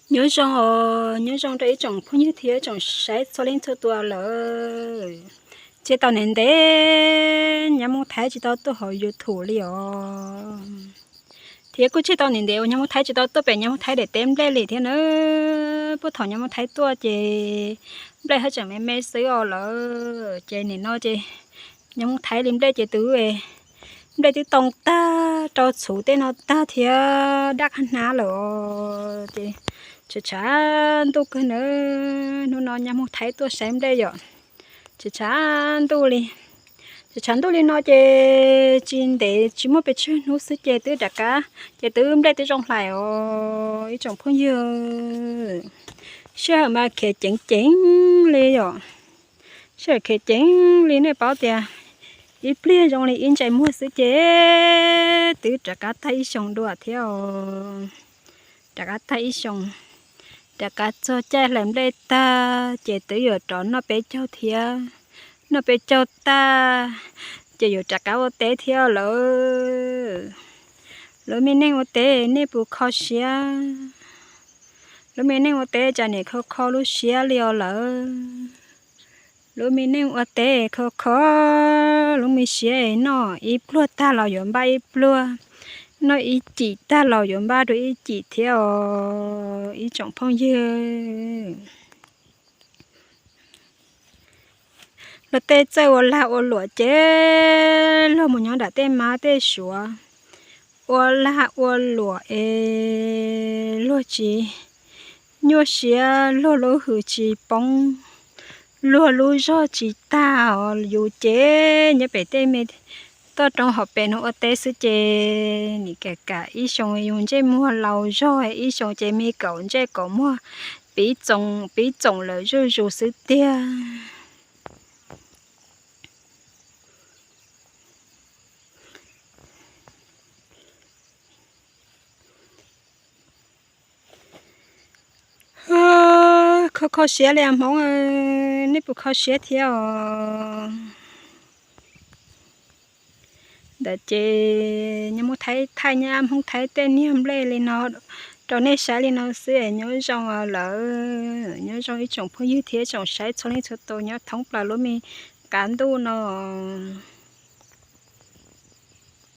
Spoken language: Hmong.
Nyob zoo os, nyob zoo rau ib tsoom phooj ywg thiab tsoom saib txhua leej txhua tus lawm. Tseg tau ntev ntev Nyob Hmoob Thaib tsis tau tuaj hauv YouTube li os. Thiab kuj tseg tau ntev ntev uas Nyob Hmoob Thaib tsis tau tuaj pem Nyob Hmoob Thaib daim teb nplej li thiab na. Puag thaum Nyob Hmoob Thaib tuaj ces nplej haj tseem me me xwb os lawm. Ces nim no ces Nyob Hmoob Thaib li nplej ces twb, nplej twb too tag rau txhuv tej no tag thiab daj qab hnab lawm os. Ces tshav tshav ntuj kawg na, hnub no Nyob Hmoob Thaib tuaj saib nplej yom. Tshav tshav ntuj li, tshav tshav ntuj li no ces tsis ntev tsis muaj pes tsawg hnub xwb ces twb rov qab, ces twb nplej twb zoo hlais os ib tsoom phooj ywg. Sij hawm mas khiav ceev ceev li yom. Sij hawm khiav ceev li nej paub tias ib pliag zoo li ib ntsais muag xwb ces twb rov qab tag ib xyoos dua thiab os. Rov qab tag ib xyoos, rov qab txog caij hlais nplej tag ces twb yuav rov noj peb caug thiab. Noj peb caug tag ces yuav rov qab ua teb thiab lawm. Lub me neej ua teb nej puas kho siab? Lub me neej ua teb cas nim kho kho lub siab li os lawm? Lub me neej ua teb kho kho lub me siab, noj ib pluag tag los yuav npaj ib pluag, noj ib cim tag los yuav npaj dua ib cim thiab os ib tsoom phooj ywg. Luag tej txawj ua lag ua luam ces luag mus nyob nram tej mab tej suav ua lag ua luam es luag tsis nyuaj siab, luag lub hws tsis poob, luag lub zog tsis tag os. Yus ces nyob pem tej me toj roob hauv pes no ua teb xwb ces nim kam kam ib xyoos yus ntsej muag laus zog, ib xyoos ces me kaum ntsej kaum muag pib txoom pib txoom lawm zuj zus xwb tiag. Kho kho siab li Hmoob, nej puas kho siab thiab os? Ntawd ces Nyob Hmoob Thaib thaij Nyob Hmoob Thaib tej niag nplej li no rau nej saib li no xwb, nyob zoo lawm, nyob zoo ib tsoom phooj ywg thiab tsoom saib txhua leej txhua tus nyob thoob plaws lub me qab ntuj no.